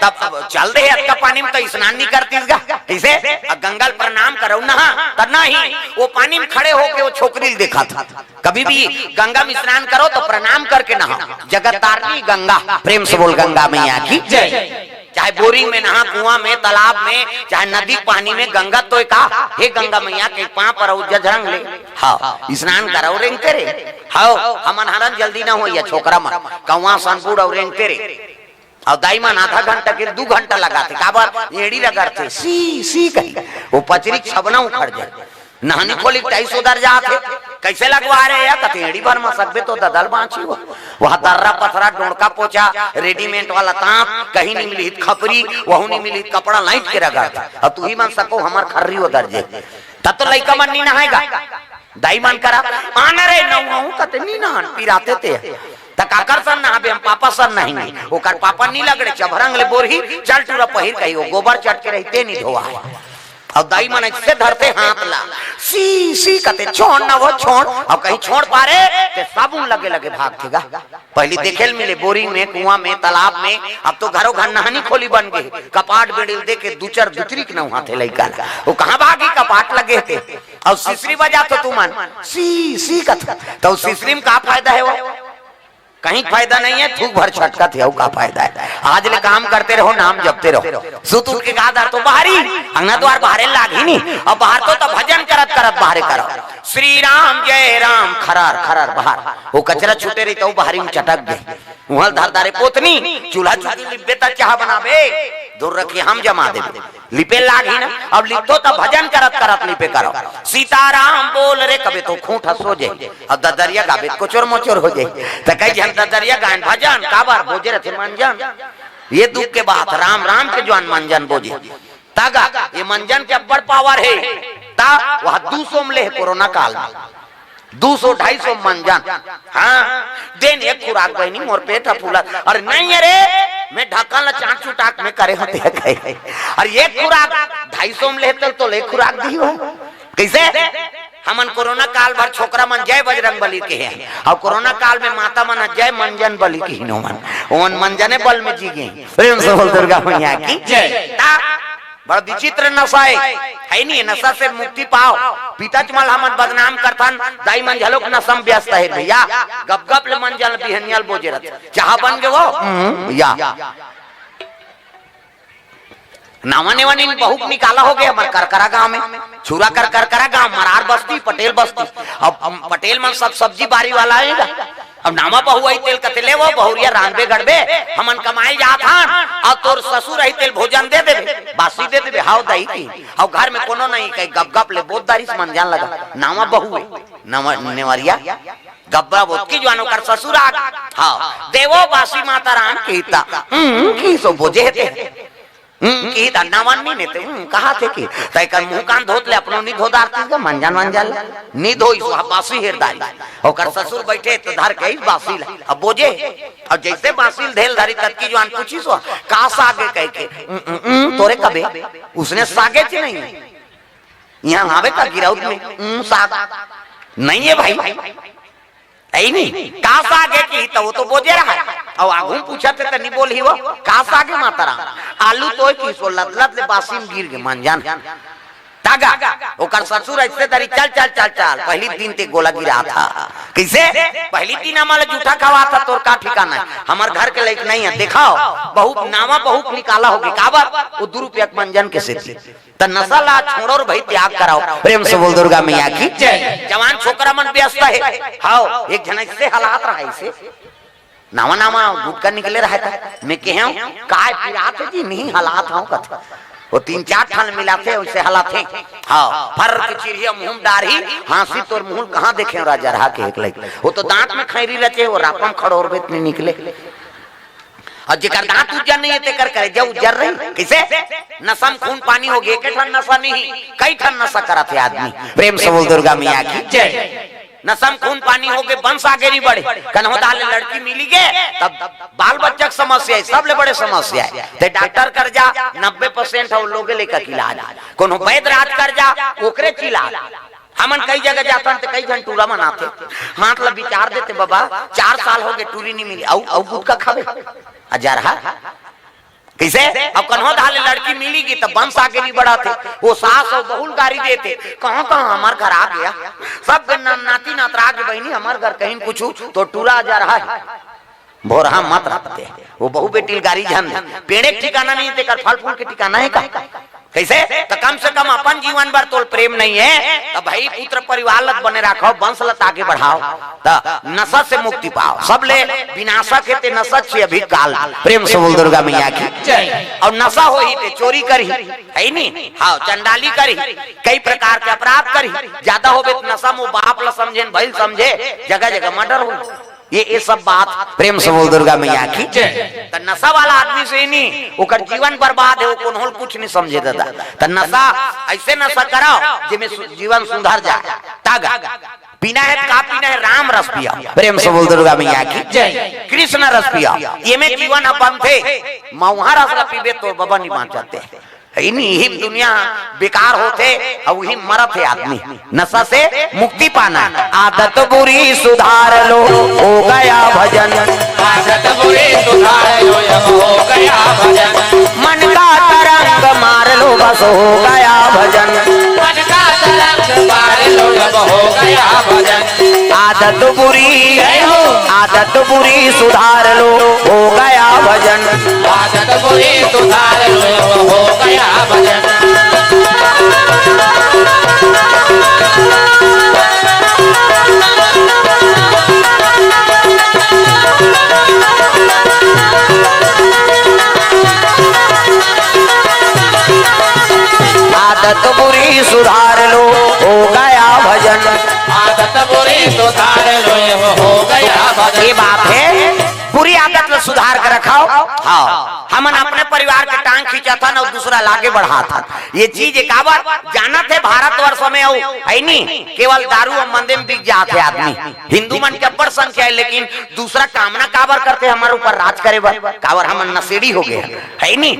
तब अब चल दे अतका पानी में तो स्नान नहीं करतीस गा। कैसे? अब गंगा ल प्रणाम करव ना, त नहीं, वो पानी में खड़े होके वो छोकरी ल देखत हे। कभी भी गंगा में स्नान करो तो प्रणाम करके नहाओ। जगत तारनी गंगा, प्रेम से बोल गंगा मैया की। जय। चाहे बोरिंग में नहा, कुआं में, तालाब में, चाहे नदी के पानी में, गंगा तो का, हे गंगा मैया के पांव परव जझरंग ले। हाँ, स्नान करव रेंगते रे। हाँ, हमन हरन जल्दी ना होइया छोकरा मन, कौआ सन बूढ़ अउ रेंगते रे। अउ दाई मन आधा घंटा के दू घंटा लगाथे, काबर? एड़ी रगड़थे, सी सी कही, वो पचरी के छबना उखड़ जाए। नहनी खोली के टाइस उधर जात हे, कैसे लगवा रहे या? कथे एड़ी भर म सकबे तो ददल बांची हो। वहाँ दर्रा पथरा, डोंड़का पोछा, रेडीमेड वाला तांत, कहीं नहीं मिली खपरी, वहू नहीं मिली कपड़ा, लाइट के रगड़। अब तू ही मन सको हमर खर्री उधर जे, तब तो लइका मन नहीं नहाएगा। दाई मन करा, आना रे नहाऊं, कथे नहीं नहान, पिराते ते। त काकर सन नहाबे हम, पापा सन नहीं। ओकर पापा नहीं लगड़े, चभरंग ले बोरही, चल टूरा पहिर कही, वो गोबर चट के रहिते नहीं धोआ। अउ दाई मन ऐसे धरते हाथ ला, सी सी कथे, "छोड़ ना वो, छोड़।" अउ कहीं छोड़ पारे, ते साबुन लगे लगे भागथे गा। पहली देखे ल मिले बोरिंग में, कुआं में, तालाब में, अब तो घरों घर नहानी खोली बन गे, कपाट बेड़ी ल देके दुचर दुचरी के नहाथे लइका ला। वो कहाँ भागी, कपाट लगे थे। अउ सिसरी बजाथो तुमन, सी सी कथे, त सिसरी में का फायदा हे वो? कहीं फायदा नहीं है, थूक भर छटकत हे, अउ का फायदा हे? आज ले काम करते रहो, नाम जपते रहो। सुत उठ के का धर तो बाहरी, अंगना द्वार बाहरे लाग ही नहीं। अब बाहर तो, तो भजन करत करत बाहरे करो। श्री राम जय राम, खरार खरार बाहर। वो कचरा छूटे रही तो बाहरी में चटक गए। उहल धर दारे पोतनी, चूल्हा चुकी लिपबे त चाह बनाबे, दूर रखी हम जमा देबे। लिपे लाग ही ना, अब लिपतो त भजन करत करत लिपे करो। सीताराम बोल रे कबे तो खूंट हंसो जाई, अब ददरिया गाबे त कोचोर मोचोर हो जाई। त कई झन ददरिया गायन भजन, काबर बोजे रथे मंजन। ये दुख के बात, राम राम के जुआन मंजन बोजे। तगा, ये मंजन के अब्बड़ पावर हे। ता वह दू सौ में ले कोरोना काल में। दू सौ, ढाई सौ मंजन। हाँ, देन एक खुराक बहिनी, मोर पेट ह फूलत। अरे नहीं, अरे, मैं ढक्कन ला चाट चुटाक में करे होते हैं कहे। अरे एक खुराक ढाई सौ में लेते तो ले खुराक दी हो। कैसे? हमन कोरोना काल भर छोकरा मन जय बजरंग बली के हैं, और कोरोना काल में माता मन ह जय मंजन बली के हिनो मन। ओन मंजने बल में जी गए। प्रेम से बोल दुर्गा मैया की जय। ता बड़ा विचित्र नशा है, है नहीं? नशा से मुक्ति पाओ। पिताच मन हमन बदनाम करथन, दाई मन झलोक नशा में व्यस्त है भैया। गप गप ले मंजन बिहनियल बोजे रथ, चाह बन गए वो। हम्म, या नावा नेवा नीन बहू के निकाला हो गए हमर करकरा गांव में। छुरा कर करकरा गांव, मरार बस्ती, पटेल बस्ती। अब पटेल मन सब सब्जी बारी वाला आएगा। अब नावा बहू आई तेल कते ले वो बहुरिया रांधबे गड़बे, हमन कमाए जात हन, और तोर ससुर आई तेल भोजन दे देबे, बासी दे देबे, हाव दही की। और घर में कोनो नहीं कही, गप गप ले बोत दारिस मंजन लगा। नावा बहू है, नवा नेवरिया, गब्बा बोत की जुआन ओकर ससुर आ गे। हाँ, देवो बासी माता राम की ता। हम्म, की सो बोजे हे ते। हम्म, की ता नावन नी नेते, हम्म, कहा थे कि? तय कर मुंह कान धोत ले, अपनो नी धोदार तीस का, मंजन मंजन ले। नी धोई सो, बासी हेरदारी। ओकर ससुर बैठे तो धर के ही बासी ले। अब बोजे, अब जैसे बासी ल धेल धरी ततकी जुआन पूछी सो, का सागे कह के? हम्म, हम्म, हम्म, तोरे कबे? उसने सागे च नहीं। यहाँ आवे का गिराउत में? हम्म, साग। नहीं है भाई। ऐ नहीं, का साग है कि त वो तो बोजे रहा है। और आगू पूछा थे त नहीं बोल ही वो, का साग है माता राम? आलू तो की सो लत लत ले बासी में गिर गए, मंजन। तागा, ओकर ससुर ऐसे दरी, "चल, चल, चल, चल, पहली दिन ते गोला गिरा था।" कैसे? "पहली दिन हमारा जूठा खवा था, तोर का ठिकाना है? हमार घर के लायक नहीं है, दिखाओ।" बहू, नावा बहू के निकाला होगे, काबर? वो दू रुपया के मंजन के सेती। त नशा ला छोड़ो रे भाई, त्याग कराओ। प्रेम से बोल दुर्गा मैया की जय। जवान छोकरा मन व्यस्त है। हाव, एक झन ऐसे हालात रहा, ऐसे नावा नावा गुटका निकले रहा था। मैं कहे हूँ, "काय पिरात है जी?" "नहीं, हालात हूँ," कथे। वो तीन चार ठन मिलाथे, वैसे हालात है। हाँ, फर के चिड़िया मुंह में डारही, हाँसी तोर मुंह कहाँ देखे राजा रहा के एक लइक। वो तो दांत में खैरी रचे, वो रापम खड़ोर बेत नहीं निकले। और जेकर दांत उज्जर नहीं है, तेकर करेजा उज्जर रही। कैसे? नशा में खून पानी हो गए, एक ठन नशा नहीं, कई ठन नशा करत है आदमी। प्रेम से बोल दुर्गा मैया की जय। नशा में खून पानी हो गए, वंश आगे नहीं बढ़े। कन्हो दाल लड़की मिली गए, तब बाल बच्चा के समस्या है, सबले बड़े समस्या है। ते डॉक्टर कर जा, नब्बे परसेंट है वो लोगे लेकर के इलाज। कोनो वैद राज कर जा, ओकरे च इलाज। हमन कई जगह जाथन ते कई झन टूरा मन आथे, हाथ ला विचार देते, "बाबा, चार साल हो गए टूरी नहीं मिली, अउ, अउ गुटका खावे?" आ जा रहा। कैसे? अब कन्हो धाले लड़की मिली गी, तब वंश आगे नहीं बढ़ाथे। वो सास और बहू ल गारी देथे, "कहाँ, कहाँ हमार घर आ गया, सब न-, नाती नातरा के बहिनी हमार घर कहीं कुछ तो टूरा आ जा रहा है।" भोरहा मत रखते। वो बहू बेटी ल गारी झन दे। पेड़े के ठिकाना नहीं, तेकर फल फूल के ठिकाना है का? कैसे? तो कम से कम अपन जीवन भर तोल प्रेम नहीं है, तो भाई पुत्र परिवार लत बने रखो, वंश लत आगे बढ़ाओ, तो नशा से मुक्ति पाओ। सब ले विनाशक है ते नशा छे अभी काल। प्रेम से बोल दुर्गा मैया की जय। और नशा हो ही ते चोरी करी, है नी? हाँ, चंडाली करी, कई प्रकार के अपराध करी, ज्यादा होबे तो नशा में बाप ला समझे न भइल समझे, जगह जगह मर्डर हो। ये, ये सब बात प्रेम से बोल दुर्गा मैया की जय। तो नशा वाला आदमी से ही नहीं, ओकर जीवन बर्बाद है, वो कोनो ल कुछ नहीं समझे दादा। तो नशा, ऐसे नशा कराओ जेमे सु-, जीवन सुधर जाए। तागा पीना है, का पीना है? राम रस पिया। प्रेम से बोल दुर्गा मैया की जय। कृष्ण रस पिया, ये में जीवन अपन थे। मऊहा रस ला पीबे तो बाबा नहीं बाँचते। इन्हीं हिम दुनिया बेकार होथे, अउ उही मरत हे आदमी नशा से मुक्ति पाना। आदत बुरी सुधार लो, हो गया भजन। आदत बुरी सुधार लो, अब हो गया भजन। मन का तरंग मार लो, बस हो गया भजन। मन का तरंग मार लो, अब हो गया भजन। आदत बुरी, जय हो। आदत बुरी सुधार लो, हो गया भजन। आदत बुरी सुधार लो, हो गया भजन। आदत बुरी सुधार लो, हो गया भजन। आदत बुरी सुधार लो, हो गया भजन। ये बात है, बुरी आदत ला सुधार के रखव। हाँ, हमन अपने परिवार के टांग खींचत हन अउ दूसरा ला आगे बढ़ात हन। ये चीज काबर जानत हे, भारतवर्ष में अउ है नी, केवल दारू अउ मंदे में बिक जात हे आदमी। हिंदू मन के अब्बड़ संख्या है, लेकिन दूसरा कामना काबर करथे, हमर ऊपर राज करे बर? काबर हमन नशेड़ी हो गए हन, है नी,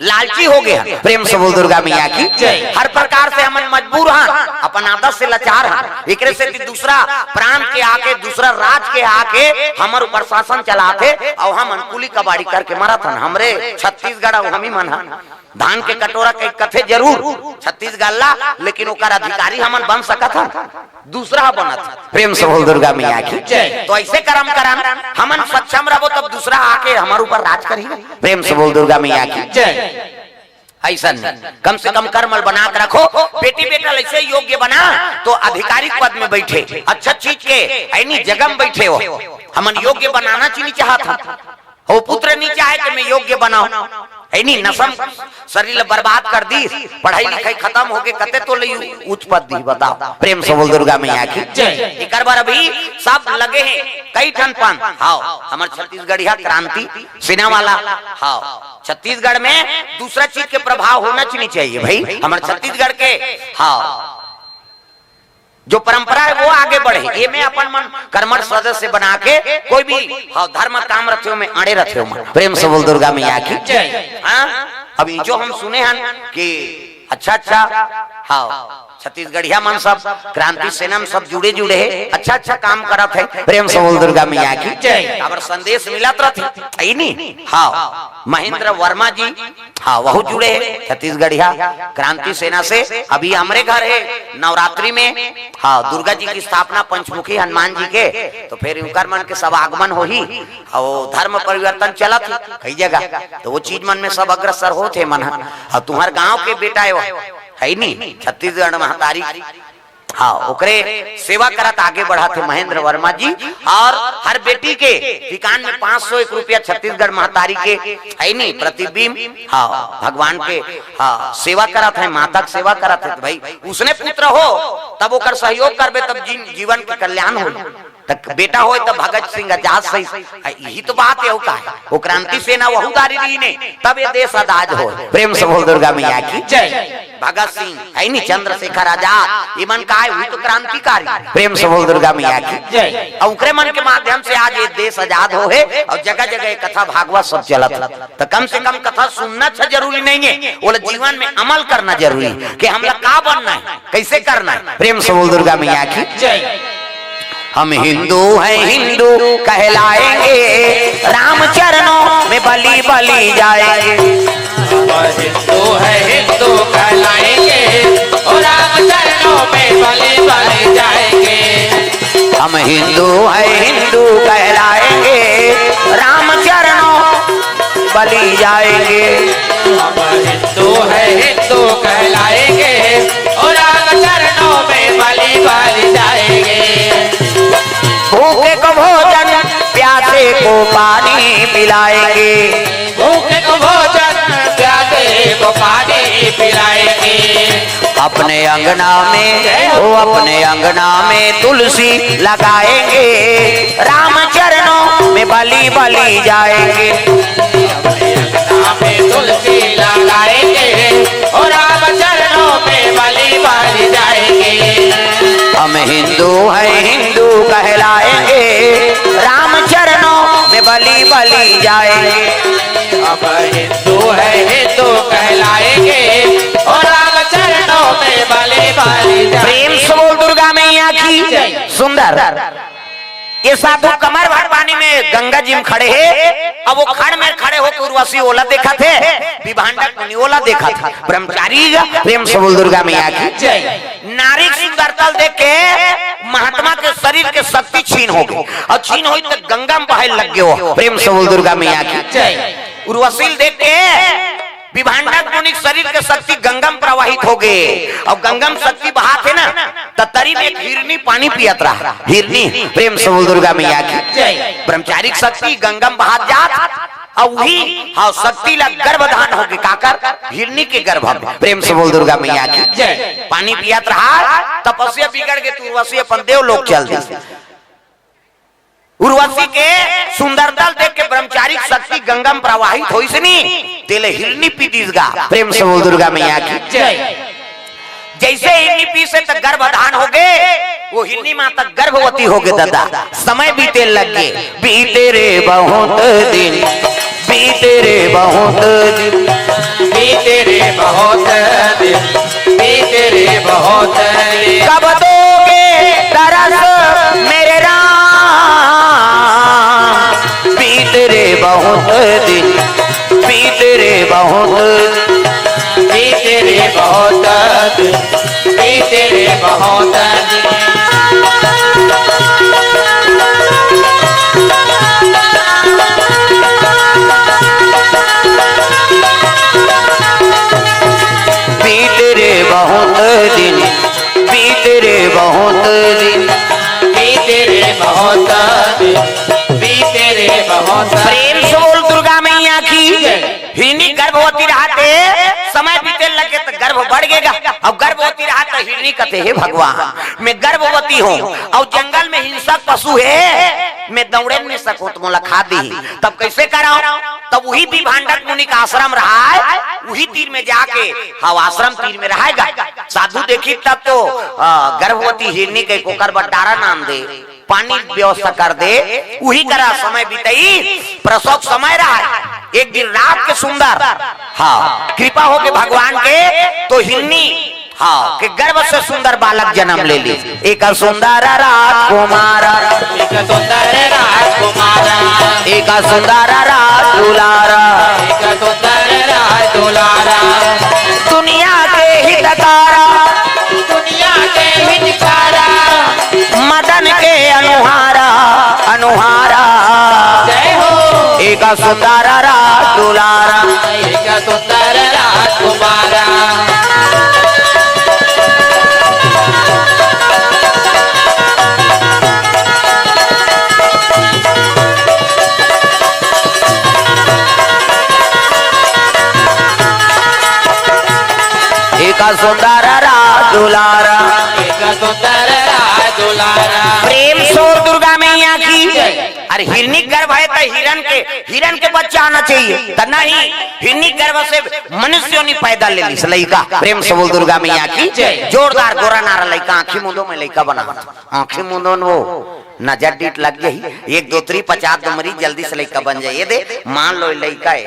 लालची हो गए हन। प्रेम से बोल दुर्गा मैया की जय। हर प्रकार से हमन मजबूर हन, अपन आदत से लाचार हन, एकरे से भी दूसरा प्रांत के आके, दूसरा राज के आके हमर ऊपर शासन चलाथे अउ हमन कुली कबाड़ी करके मरत हन। हमरे छत्तीसगढ़ अउ हमी मन हन। धान के कटोरा के कथे जरूर, छत्तीसगढ़ ला, लेकिन ओकर अधिकारी हमन बन सकत हन, दूसरा ह बनत। प्रेम से बोल दुर्गा मैया की जय। तो ऐसे करम करन, हमन सक्षम रहबो तब दूसरा आके हमर ऊपर राज करही। प्रेम से बोल दुर्गा मैया की जय। ऐसा नहीं, कम से कम कर्म बना के रखो, बेटी बेटा ऐसे योग्य बना तो आधिकारिक पद में बैठे, अच्छा चीज के ऐनी जगह में बैठे हो। हमन योग्य बनाना चीनी चाहत हन। वो पुत्र नहीं चाहे कि मैं योग्य बनाऊं, है नी, नशम शरीर ला बर्बाद कर दीस, पढ़ाई लिखाई खत्म होके कते तो ले उच्च पद दी, बताओ। प्रेम से बोल दुर्गा मैया की जय। एकर बर अभी सब लगे हैं, कई ठन पंथ। हाँ, हमर छत्तीसगढ़िया क्रांति सेना वाला, हाँ, छत्तीसगढ़ में दूसरा चीज के प्रभाव होना चाहिए भाई, हमर छत्तीसगढ़ के, हाँ, जो परंपरा है वो आगे बढ़े। ये में अपन मन कर्मठ सदस्य बना के कोई भी, हाँ, धर्म काम रथे हो में अड़े रथे हो मन। प्रेम से बोल दुर्गा मैया की जय। हाँ, अभी जो हम सुने हन कि अच्छा अच्छा, हाँ, छत्तीसगढ़िया मन सब क्रांति सेना में सब जुड़े जुड़े है, अच्छा अच्छा काम करत है। प्रेम से बोल दुर्गा मैया की जय। काबर संदेश मिलत रथे, है नी? हाँ, महेंद्र वर्मा जी, हाँ, वहू जुड़े हैं छत्तीसगढ़िया क्रांति सेना से। अभी हमरे घर है नवरात्रि में, हाँ, दुर्गा जी की स्थापना, पंचमुखी हनुमान जी के, तो फिर उनकर मन के सब आगमन होही। और धर्म परिवर्तन चलत है कई जगह, तो वो चीज मन में सब अग्रसर होत हे मन ह। और तुम्हार गांव के बेटा है वो, है नी, छत्तीसगढ़ महतारी, हाँ, ओकरे सेवा करत आगे बढ़त हे महेंद्र वर्मा जी। और हर बेटी के ठिकान में पाँच सौ एक रुपया छत्तीसगढ़ महतारी के, है नी, प्रतिबिंब, हाँ, भगवान के, हाँ, सेवा करत हे, माता के सेवा करत हे। तो भाई, उसने पुत्र हो, तब ओकर सहयोग करबे, तब जीवन के कल्याण हो। तक बेटा होय तब भगत सिंह आजाद सही। आ, यही तो बात है, वो का है? वो क्रांति सेना वहू दारी रही ने, तब ये देश आजाद हो। प्रेम से बोल दुर्गा मैया की जय। भगत सिंह है नी, चंद्रशेखर आजाद, ये मन का है, वही तो क्रांतिकारी। प्रेम से बोल दुर्गा मैया की जय। और ओकरे मन के माध्यम से आज ये देश आजाद हो है और जगह जगह ये कथा भागवत सब चलत है। तो कम से कम कथा सुनना अच्छा जरूरी नहीं है, वो जीवन में अमल करना जरूरी है कि हमला का बनना है, कैसे करना है। प्रेम से बोल दुर्गा मैया की जय। हम हिंदू हैं, हिंदू कहलाएंगे, राम चरणों में बलि बलि जाएंगे। हम हिंदू हैं, हिंदू कहलाएंगे, ओ राम चरणों में बलि बलि जाएंगे। हम हिंदू हैं, हिंदू कहलाएंगे, राम चरणों बलि जाएंगे। हम हिंदू हैं, हिंदू कहलाएंगे, ओ राम चरणों में बलि बलि जाएंगे। भूखे को भोजन, प्यासे को पानी पिलाएंगे। भूखे को भोजन, प्यासे को पानी पिलाएंगे। अपने अंगना में, ओ अपने अंगना में तुलसी लगाएंगे, राम चरणों में बलि बलि जाएंगे। अपने अंगना में तुलसी लगाएंगे, ओ राम चरणों में बलि बलि जाएंगे। हम हिंदू हैं, हिंदू कहलाएंगे, राम चरणों में बलि बलि जाएंगे। हम हिंदू हैं, हिंदू कहलाएंगे, ओ राम चरणों में बलि बलि जाएंगे। प्रेम से बोल दुर्गा मैया की जय। सुंदर। ये साधु कमर भर पानी में गंगा जी में खड़े हैं। अब वो खड़ में खड़े होकर उर्वशी ओला देखत हे, विभांडक मुनि ओला देखत हे। ब्रह्मचारी प्रेम से बोल दुर्गा मैया की जय। नारी के सुंदरता देख के महात्मा के शरीर के शक्ति छीन होगे। अउ छीन होइस त गंगा म बहे लग गे ओ। प्रेम से बोल दुर्गा मैया की जय। उर्वशी ल देख के विभांडक मुनि के शरीर के शक्ति गंगा म प्रवाहित होगे। अउ गंगा म शक्ति बहात हे ना, त तरी म एक हिरनी पानी पियत रहा। हिरनी, प्रेम से बोल दुर्गा मैया की जय। ब्रह्मचारी के शक्ति गंगा म बहात जात, अउ उही, हाँ, शक्ति ला गर्भधान होगे, काकर? हिरनी के गर्भ म। प्रेम से बोल दुर्गा मैया की जय। पानी पियत रहा, तपस्या बिगड़ गे, त उर्वशी अपन देव लोक चल दिस। उर्वशी के सुंदरता ल देख के ब्रह्मचारी के शक्ति गंगा म प्रवाहित होइस नी, तेला हिरनी पी दिस गा। प्रेम से बोल दुर्गा मैया की जय। जइसे हिरनी पीस हे त गर्भधान होगे, ओ हिरनी माता गर्भवती होगे ददा। समय बीते लग गे, बीते रे बहुत दिन, बीते रे बहुत दिन, बीते रे बहुत दिन, बीते रे बहुत दिन। कब दोगे दरस मेरे राम, बीते रे बहुत दिन, बीते रे बहुत, बीते रे बहुत, बीते रे बहुत। बीते रे बहुत दिन, बीते रे बहुत दिन, बीते रे बहुत दिन, बीते रे बहुत। प्रेम से बोल दुर्गा मैया की। हिरनी गर्भवती रहत हे, समय बीते लगे त गर्भ बढ़ गे गा। अब गर्भवती रहत हे त हिरनी कथे, "हे भगवान, मैं गर्भवती हूँ अउ जंगल में हिंसक पशु हे, मैं दौड़े नइ सकूँ त मोला खा दिही, तब कइसे करँव?" तब उही विभांडक मुनि के आश्रम रहय, उही तीर में जाके, हाँ, आश्रम तीर में रहय गा। साधु देखिस तब तो, अ, गर्भवती हिरनी के ओकर बर डारा नांद दे, पानी व्यवस्था कर दे, उही करा समय बितइस, प्रसव समय रहय। एक दिन रात के सुंदर, हाँ, कृपा होगे भगवान के, त हिरनी, हाँ, के गर्भ से सुंदर बालक जनम ले लिस। एक सुंदर राजकुमार, एक सुंदर राजकुमार, एक सुंदर राजदुलार, एक सुंदर राजदुलार। दुनिया के हितकारा, दुनिया के हितकारा, मदन के अनुहारा, अनुहारा। जय हो। एक सुंदर राजदुलारा, एक सुंदर राजकुमारा। एक सुंदर राजदुलारा, एक सुंदर राजदुलारा। प्रेम से बोल दुर्गा मैया की। अरे हिरनी गर्भ हे त हिरन के, हिरन के बच्चा आना चाहिए, त नहीं, हिरनी गर्भ से मनुष्य योनि पैदा ले लिस लइका। प्रेम से बोल दुर्गा मैया की। जोरदार गोरा नारा लइका, आँखी मूंदो मैं लइका बना, आँखी मूंदो न वो नजर डीठ लग जाही, एक दोतरी पचास दुमरी जल्दी से लइका बन जाही। ए दे, मान लो लइका हे,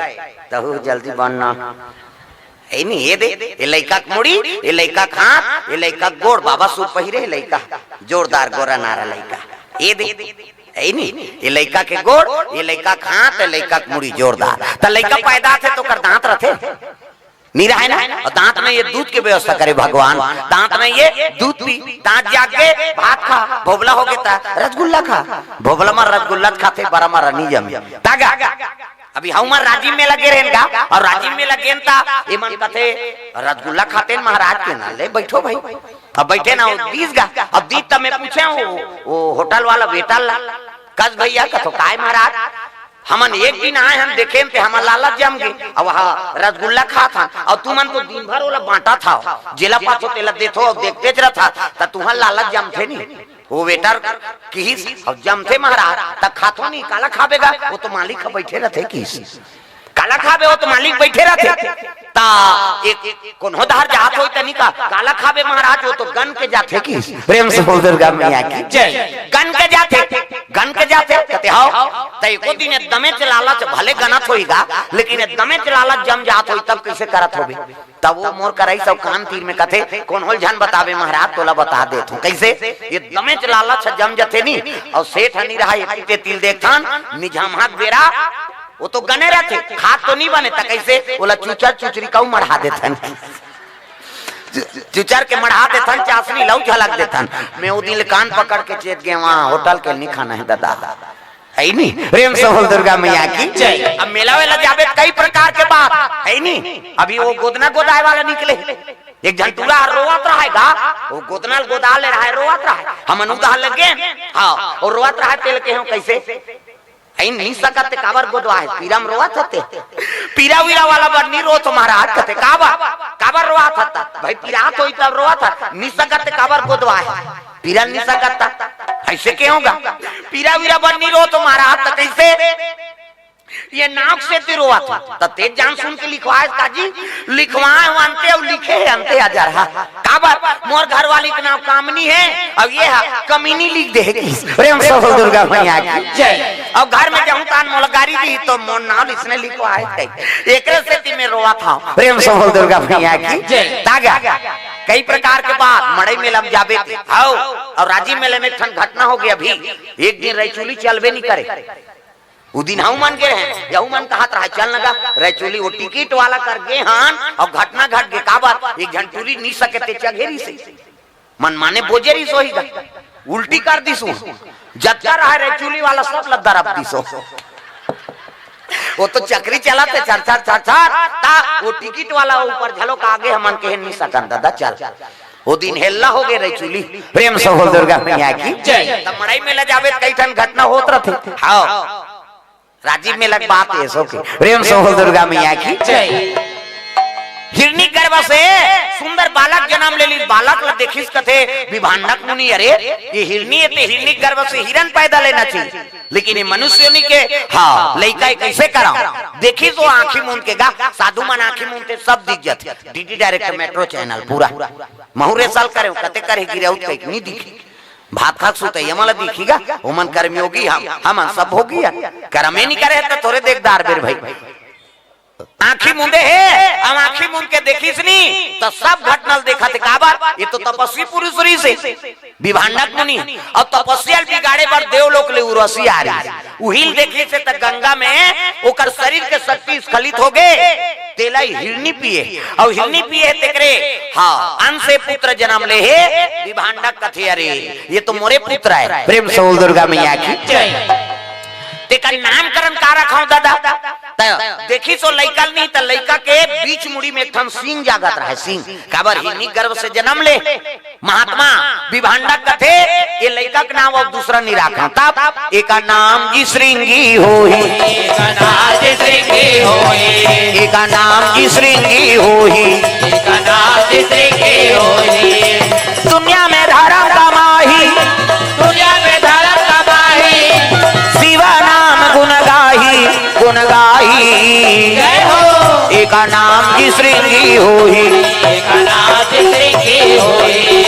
तहू जल्दी बनना। ए नी, ए दे, ए लइका के मुड़ी, ए लइका के हाथ, ए लइका के गोड़, बाबा सूट पहिरे हे लइका, जोरदार गोरा नारा लइका। ए दे, ए नी, ए लइका के गोड़, ए लइका के हाथ, ए लइका के मुड़ी जोरदार। त लइका पैदा होथे त ओकर दांत रथे? नइ रहय ना? अउ दांत नइ हे, दूध के व्यवस्था करे भगवान। दांत नइ हे, दूध पी, दांत जाग गे, भात खा, भोभला होगे त रसगुल्ला खा। भोभला म रसगुल्ला खाथे, बरा म नइ जमे। तागा, अभी हमर राजिम मेला गे रहेन गा, अउ राजिम मेला गेन त एमन कथे, "रसगुल्ला खातेन महाराज के ना, ले बइठो भई।" अब बइठे ना, वो दीस गा, अब दीस त मैं पूछेंव, वो, वो होटल वाला वेटर ला, "कस भइया," कथों, "काय महाराज?" हमन एक दिन आए हन, देखेन ते हमर लालच जम गे। अब वहाँ रसगुल्ला खात हन, अउ तुमन तो दिन भर ओला बांटत हव, जेला पाथो तेला देथो, अउ देखतेच रथव, त तुंहर लालच जमथे नी। वो वेटर किहिस, "अउ जमथे महाराज, त खाथो नी, काला खाबे गा, वो तो मालिक ह बइठे रथे," किहिस। "काला खाबे, वो तो मालिक बइठे रथे।" त एक कोनो धार जात होही त नी का, "काला खाबे महाराज, वो तो गन के जाथे," किहिस। प्रेम से बोल दुर्गा मैया की जय। गन के जाथे, गन के जाथे, कथे, "हव।" त एको दिन एकदमेच लालच, भले गनत होही गा, लेकिन एकदमेच लालच जम जात होही, तब कइसे करत होबे? तब वो मोर करा सब कान तीर में कथे, "कोनो ल झन बताबे महाराज, तोला बता देथों।" कइसे? एकदमेच लालच जम जथे नी, अउ सेठ ह नी रहय, एती तेती ल देखथन, निझमहा के बेरा, वो तो गने रथे, खात तो नी बने, त कइसे? ओला चुचर चुचरी कहू मढ़ा देथन। चुचर के मढ़ा देथन, चासनी लऊ झलक देथन। मैं ओ दिन ले कान पकड़ के चेत गे, वहाँ होटल के नहीं खाना है दादा। है नी? प्रेम से बोल दुर्गा मैया की जय। अब मेला वेला जाबे कई प्रकार के बात है नी। अभी वो गोदना गोदाए वाला निकले, एक झन टूरा रोवत रहे गा, वो गोदना ल गोदा ले रहे, रोवत रहे। हमन उधार लगे, हाँ, और रोवत रहे, तेल के हो कैसे? ऐ नी सकत ते काबर गोदवा है, पीरा म रोवत हते। पीरा वीरा वाला बर नी रोत महाराज कथे, काबर, काबर रोवत हता? भाई पीरा तो ही तब रोवत है, नी सकत ते काबर गोदवा है, पीरा नी सकत ता। ऐसे के होगा? पीरा वीरा बर नी रोत महाराज, तो कैसे? ये नाक से ती रोवत है, तो तेज जान सुन के लिखवाए काजी, लिखवाए हो अंते और लिखे है अंते हजार हा। काबर? मोर घरवाली के नाम कामनी है, अब ये हा कमीनी लिख दे है किस। प्रेम से बोल दुर्गा मैया की जय। अब घर में जाऊं तान मोला गारी दी तो मोर नाम इसने लिखवाए थे, एकरे से ती मैं रोवत हूँ। प्रेम से बोल दुर्गा मैया की जय। तागा कई प्रकार के बात मड़ई मेला म जाबे ती। हाओ, और राजी मेले में एक ठन घटना हो गया अभी। एक दिन रैचुली चलबे नहीं करे। उ दिन हऊ मन गे रहे, यहू मन कहत रहा, "चल न गा, रैचुली वो टिकट वाला कर गे हन, और घटना घट गे।" काबर? एक झन टूरी नी सके ते चघेरी से। मन माने बोजेरी सोही गा, उल्टी कर दिस वो। जतका रहा रैचुली वाला सब ला दरब दिस वो। वो तो चक्री चलत हे, छर, छर, छर, छर, ता वो टिकट वाला ऊपर झलोक आगे हमन कहे नी सकन दादा, चल। वो दिन हेल्ला हो गे रैचुली। प्रेम से बोल दुर्गा मैया की जय। तब मड़ई मेला जाबे त कई ठन घटना होत रथे। हाँ। राजीव मेला के बात ये सो के। प्रेम से बोल दुर्गा मैया की जय। हिरनी गर्भ से सुंदर बालक जन्म ले ली। बालक ला देखिस कथे विभांडक मुनि, "अरे, ये हिरनी है, ते हिरनी गर्भ से हिरन पैदा लेना चाहिए, लेकिन ये मनुष्य नहीं के।" हाँ, लइका ये कैसे कराओ? देखिस वो आँखी मूंद के गा, साधु मन आँखी मूंद के सब दिख जाथे। डीडी डायरेक्ट मेट्रो चैनल पूरा। महू रे साल करे, कते करे गिरे उत कहीं नहीं दिखी। भात खाक सुते, ये मला दिखी गा, ओमन कर्मयोगी हम, हमन सब भोगी हन। करमे नहीं करे त थोरे देखदार बेर भाई। आँखी मूंदे हे, अब आँखी मूंद के देखिस नी, त सब घटना ल देखत हे। काबर? ये तो तपस्वी पुरुष रहिस हे, विभांडक मुनि। अब तपस्या ल बिगाड़े बर देवलोक ले उर्वशी आ रही हे। उही ल देखिस हे त गंगा में ओकर शरीर के शक्ति स्खलित हो गे, तेला ही हिरनी पिए, अउ हिरनी पिए तेकरे, हाँ, अंश से पुत्र जन्म ले हे। विभांडक कथे, "अरे, ये तो मोरे पुत्र है।" प्रेम से बोल दुर्गा मैया की जय। तेकर नामकरण का रखाऊं दादा? त देखिस वो लइका ल नहीं, त लइका के बीच मुड़ी में एक ठन सींग जागत रहे, सींग। काबर? हिरनी गर्भ से जन्म ले। महात्मा विभांडक कथे, ये लइका के नाम अब दूसरा नहीं राखा। तब एका नाम जी श्रृंगी होही। एका नाम जी श्रृंगी होही। एका नाम जी श्रृंगी होही। एका नाम जी श्रृंगी होही। दुनिया में धर्म कमाही। दुनिया में धर्म कमाही। शिवा नाम गुण गाही। गुण गाही। जय हो। एका नाम जी श्रृंगी होही। एका नाम जी श्रृंगी होही।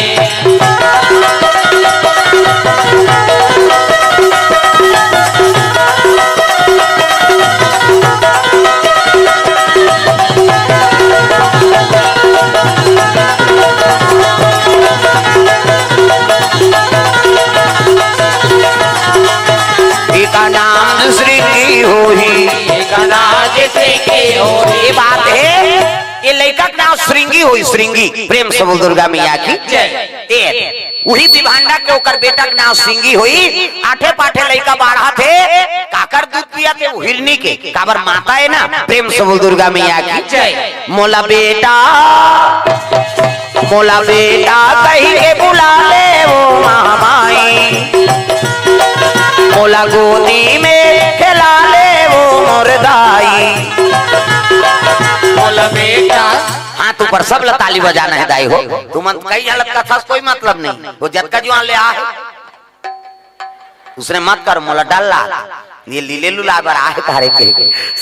एका नाम श्रृंगी होही। एका नाम श्रृंगी होही। ये बात है, ये लइका के नाम श्रृंगी होही, श्रृंगी। प्रेम से बोल दुर्गा मैया की जय। ए, उही विभांडक के ओकर बेटा के नाम श्रृंगी होही। आठे पाठे लइका बाढ़त हे, काकर दूध पियत हे? हिरनी के। काबर? माता है ना। प्रेम से बोल दुर्गा मैया की जय। मोला बेटा, मोला बेटा कही के बुला ले वो महामाई, मोला गोदी में खेला ले वो मोर दाई। मोला बेटा। हाथ ऊपर, सब ला ताली बजाना है दाई हो। तुमन कई हालत कथा से कोई मतलब नहीं, वो जतका जुआन ले आ है। उसने मत कर, मोला डल्ला, ये लीले लुला बर आहे तारे के।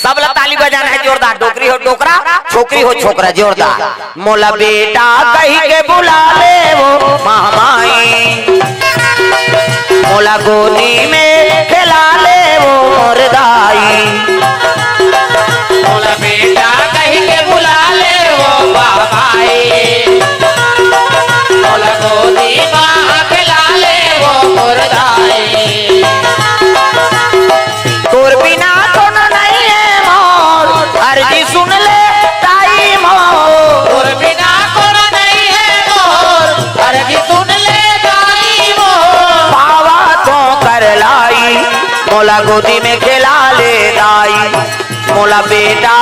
सब ला ताली बजाना है जोरदार, डोकरी हो डोकरा, छोकरी हो छोकरा, जोरदार। मोला बेटा कही के बुला ले वो महामाई, मोला गोदी में खेला ले वो मोर दाई। मोला बेटा कही के बुला ले वो महामाई, मोला गोदी मा खेला ले वो मोर दाई। तोर बिना कोनो नहीं है मोर, अर्जी सुन ले ताई मोर। तोर बिना कोनो नहीं है गोदी में खेला ले दाई, मोला बेटा,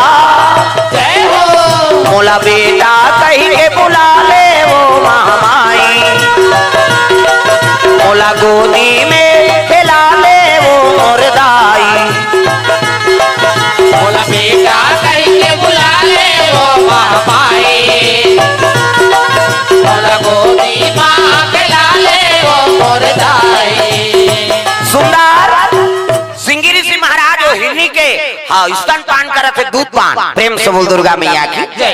जय हो। मोला बेटा कहि के बुला ले वो महामाई, मोला गोदी में खेला ले वो मोर दाई। मोला बेटा कहि के बुला ले वो महामाई, मोला गोदी मा खेला ले वो मोर दाई। सुंदर सिंगी ऋषि महाराज वो हिरनी के, हाँ, स्तन पान करत हे, दूध पान। प्रेम से बोल दुर्गा मैया की।